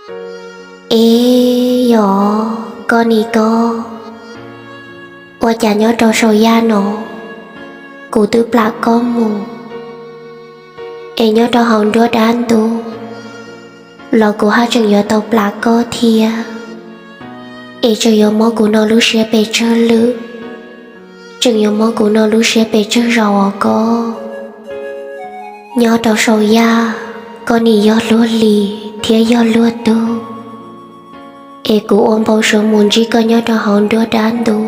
Eb yog koj nim koj, ua cas nyob rau saum yaj no kuv twb plam koj mus, es nyob rau hauv nruab dab ntub los kuv haj tseem yuav tau plam koj thiab, es tseem yuav muab kuv no lub siab pes tsawg lwm, tseem yuav muab kuv no lub siab pes tsawg zaus os koj. Nyob rau saum yaj, koj nim yog luag li thiab yog luag tug, es kuv ua npau suav mus ntsib koj nyob rau hauv nruab dab ntub,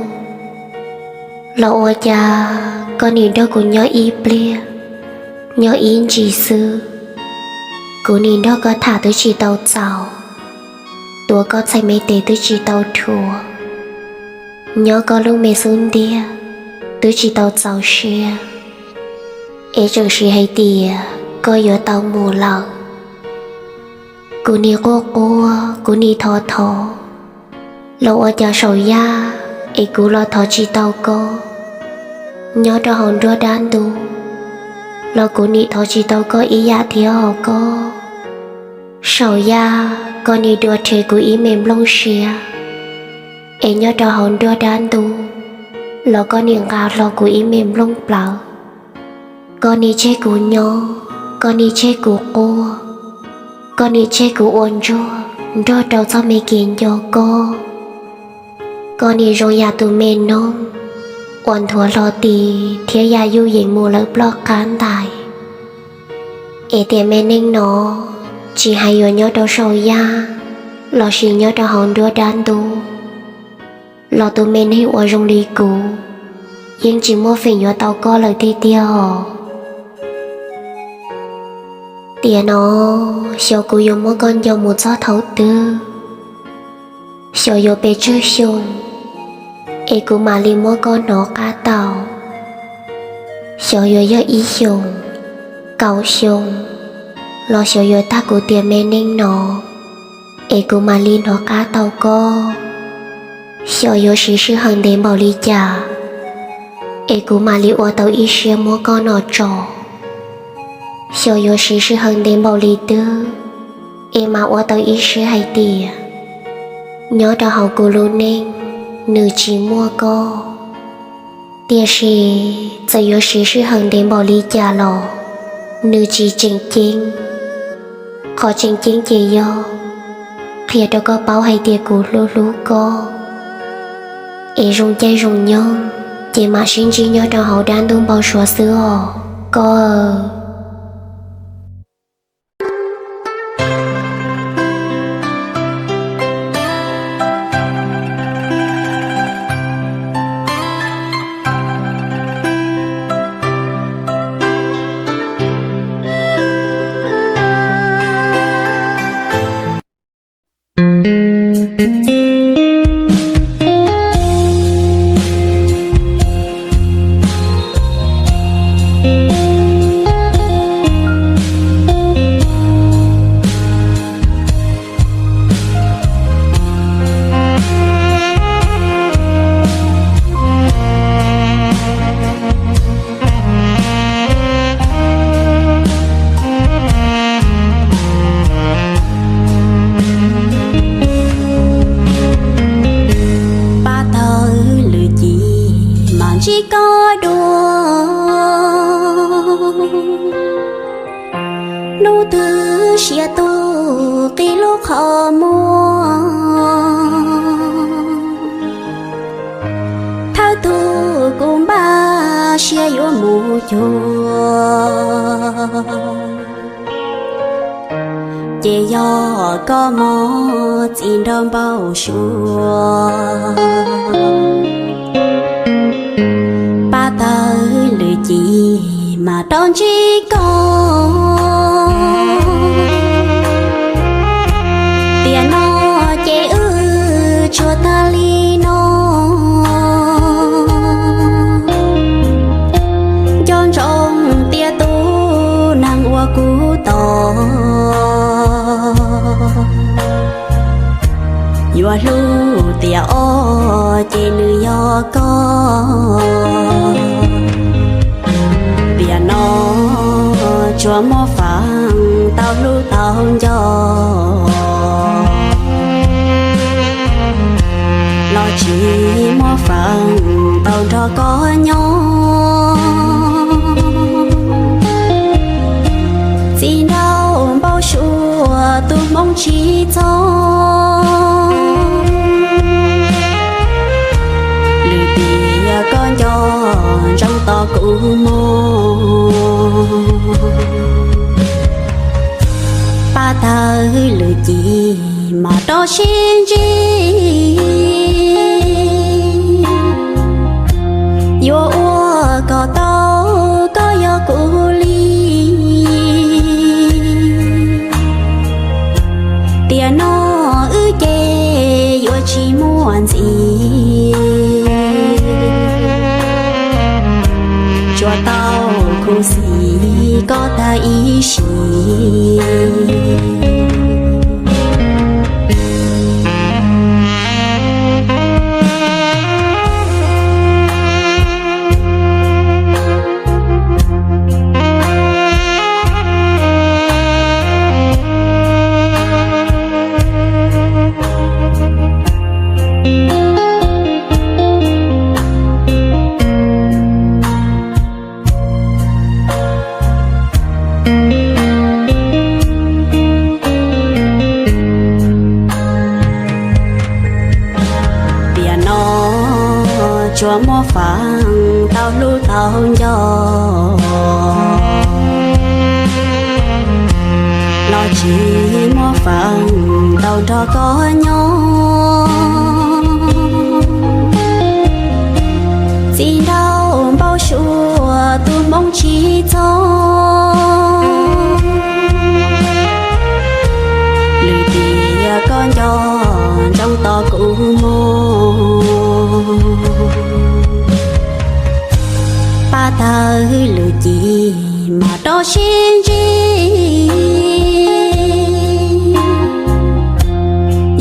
los ua cas koj nim nrog kuv nyob ib pliag, nyob ib ntsis xwb, kuv nim nrog koj tham twb tsis tau txaus, tuav koj txhais me tes twb tsis tau dhuav, nyob koj lub me xub ntiag twb tsis tau txaus siab, es tseem siv hais tias koj yuav tau mus lawm. Kuv nim quaj quaj, kuv nim thov thov, los ua cas saum yaj es kuv los thov tsis tau koj. Nyob rau hauv nruab dab ntub los kuv nim thov tsis tau koj ib yam thiab os koj. Saum yaj koj nim dua rhe kuv ib me nplooj siab, es nyob rau hauv nruab dab ntub los koj nim nqa hlo kuv ib me nplooj plawv. Koj nim tseg kuv nyob, koj nim tseg kuv quaj, koj nim tseg kuv ua ntsuag nrog rau txoj me kev nco koj. Koj nim zoo yam tus me noog uas nthuav hlo tis thiab yam yuj yees mus lawm ploj qab ntais. Es tiam me neej no, tsis hais yuav nyob rau saum yaj lossis nyob rau hauv nruab dab ntub, los tus me neeg uas zoo li kuv yeej tsis muaj feem yuav tau koj lawm tiag tiag os. Tiam no, xyov kuv yuav muab koj nco mus txog thaum twg, xyov yuav pes tsawg xyoo es kuv mam li muab koj hnov qab tau. Xyov yuav yog ib xyoos, kaum xyoo, los xyov yuav tag kuv tiam me neej no es kuv mam li hnov qab tau koj. Xyov yuav siv sij hawm ntev npaum li cas es kuv mam li ua tau ib siab muab koj nom tso. Xyov yuav siv sij hawm ntev npaum li twg es mam ua tau ib siab hais tias nyob rau hauv kuv lub neej nws tsis muaj koj. Tiam sis txawm yuav siv sij hawm ntev npaum li cas los nws tsis tseem ceeb. Qhov tseem ceeb ces yog qhia rau koj paub hais tias kuv hlub hlub koj. Es zoo caij zoo nyoog ces mam sib ntsib nyob rau hauv dab ntub npau suav xwb os koj. Pab tau lwm cim mam ntsib koj dua. Hnub twg siab tu qi lub qhov muag, thawj tug kuv npaj siab yuav mus cuag, ces yog koj mob txim nrog npau suav. Pab tau lwm cim mam rov ntsib koj. Tiam no ces wb tsuas tag li no. Nco ntsoov tias tus neeg uas kuv tos yuav hlub tiam ob ces nws yog koj. Tiam no tsuas muaj feem tau hlub tau nco. Tau nrog koj nyob, txiv nraug npau suav tus hmoov tsis txog. Lwm tiam koj nco ntsoov tos kuv mus, pab tawg lwm cim mas rov sib ntsib. Yuav ua kom tau koj yog kuv li, tiam no wb ces yuav tsis muaj ntxiv. Tsuas tau khuv xim koj tag ib sim. Tiam no tsuas muaj feem tau hlub tau nco, los tsis muaj feem tau nrog koj nyob. Txiv nraug npau suav tus hmoov tsis txog, lwm tiam koj nco ntsoov tos kuv mus, pab tawg lwm cim mas rov sib ntsib.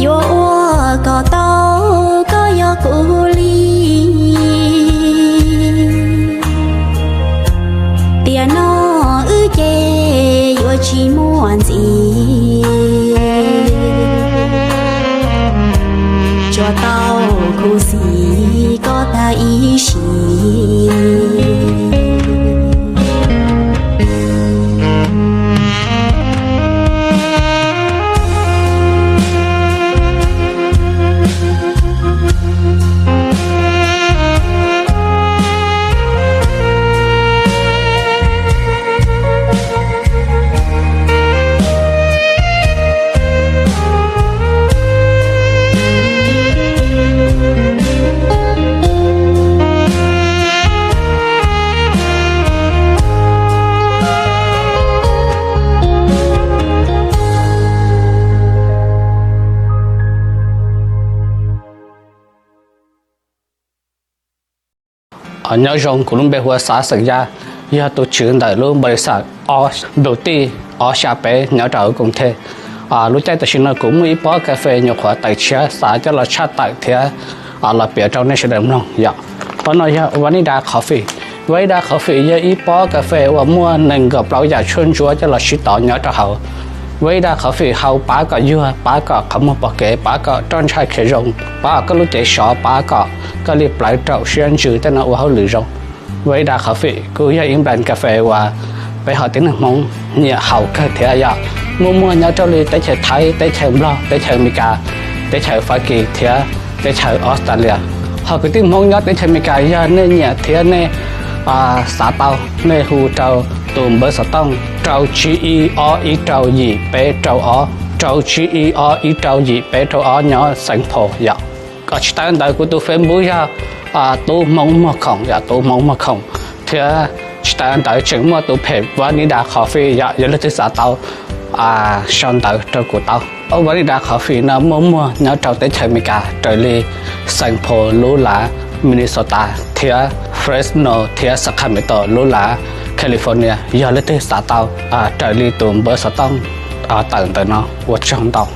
Yuav ua kom tau koj yog kuv li, tiam no wb ces yuav tsis muaj ntxiv. Tsuas tau khuv xim koj tag ib sim. Nyob zoo, kuv lub npe hu ua Xav xeem Yaj, yog tus tswv ntawm lub npaus li xav ob ntus tij ob xya peb nyob rau hauv Koom Thej. Lub caij tam sim no kuv muaj ib pob kas fes nyuam qhuav tawm tshiab xav coj los tshaj tawm thiab los piav rau nej sawv daws mloog yom. Pob no yog Vanida Coffee. Vanida Coffee yog ib pob kas fes uas muaj nees nkaum plaub yam tshuaj ntsuab coj los sib tov nyob rau hauv. Vanida Coffee hau pab kom yuag, pab kom qhov muag pom kev, pab kom roj ntsha khiav zoo, pab kom koj lub cev sov, pab kom koj li plawv raum siab ntsws tej no ua hauj lwm zoo. Vanida Coffee kuj yog ib brand kas fes uas peb haiv tib neeg Hmoob nyiam haus kawg thiab yom. Muaj muag nyob rau li teb chaws Thaib, teb chaws Nplog, teb chaws Amelikas, teb chaws Fabkis thiab teb chaws Australia. Ho kwv tij Hmoob nyob teb chaws Amelikas yog nej nyiam thiab nej xav tau, nej hu rau tus npawb xov tooj rau tsib ib ob ib rau yim peb rau ob, rau tsib ib ob ib rau yim peb rau ob nyob Saint Paul yom. Kom tsis tas ntawd kuv tus Facebook yog Tub Hmoob Muag Khoom yom, Tub Hmoob Muag Khoom, thiab tsis tas ntawd tseem muaj tus phem Vanida Coffee yom, yog leej twg xav tau sau ntawv rau kuv tau. Vanida Coffee no muaj muag nyob rau teb chaws Amelikas raws li Saint Paul lub lav, Minnesota, thiab Fresno thiab Sacramento lub lav, California, yog leej twg xav tau raws li tus npawb xov tooj tawm ntawm no. Ua tsaug ntau.